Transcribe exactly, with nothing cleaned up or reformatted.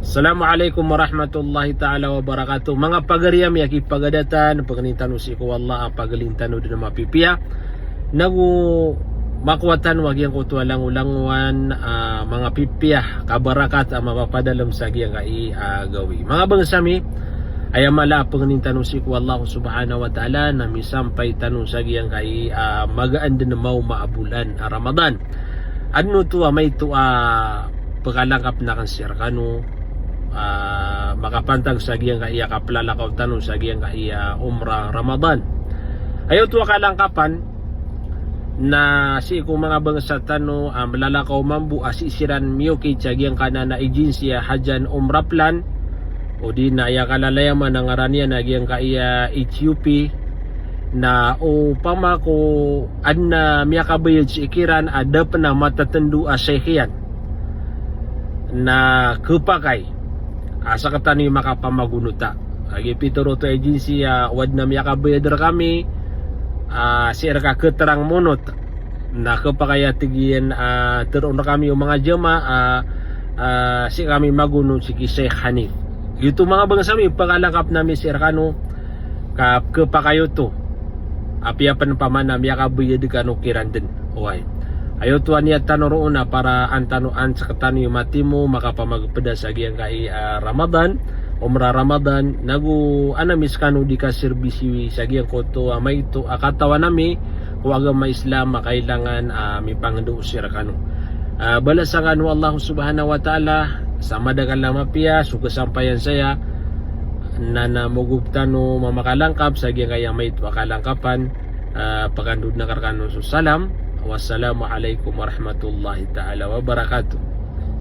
Assalamu alaikum warahmatullahi ta'ala wabarakatuh. Manga pagari ami a kipagadatan, pangnin tano sii ko Allah a paglin tano dn a mapipiya. Nago makowa tano a giyangkoto a langolangowan a manga pipiya, kabarakat a mapapadalm sa giyangkai a gawii. Manga bangsa mi, aya mala a pangnin tano sii ko Allah subhanahu wa ta'ala na misampay tano sa giyangkai a magaan dn maoma a bolan a Ramadan. Adn oto a maito a pkalangkapn akn sii rkano a makapantag sa giyangkai a kaplalakaw tano sa giyangkai a Umrah Ramadan. Aya oto a kalangkapan na sii ko manga bangsa tano a mlalakaw mambo a sii siran miyokit sa giyangkanan a agency a Hajj and Umrah Plan, odi na aya kalalayaman a ngaran iyan a giyangkai a H U P, na opama ko adn a miyakabayad sii kiran a da pn a matatndo a sheikh iyan na khapakay a sktano i makapamagonota. Lagid pitoro oto a agency a o adn a miyakabayad rkami a sii rka khatrang monot na khapakay a tig iyan a tharoon rkami o manga jamaah a sii kami magonot sii ki Sheikh Hanif. Giyoto manga bangsa mi, pkalangkapn ami sii rkano ka khapakay oto. Apiya pn pman a miyakabayad kano kiran dn. Oway. Aya oto a niyat tano roo na para an tano an sktano i matimo makapamagpda sa giyangkai a Ramadan, Umrah Ramadan, nago an ami skano di kaserbisi sa giyangkoto a maito a katawan ami ko agama Islam a kailangan a mipangndao sii rkano. A, balasan kano o Allah subhanahu wa ta'ala sa madakl a mapiya so kasampayan saya, na na mogop tano mamakalangkap sa giyangkai a maito a kalangkapan. A, pkandod akn rkano so salam. Wassalamu alaikum warahmatullahi ta'ala wabarakatuh.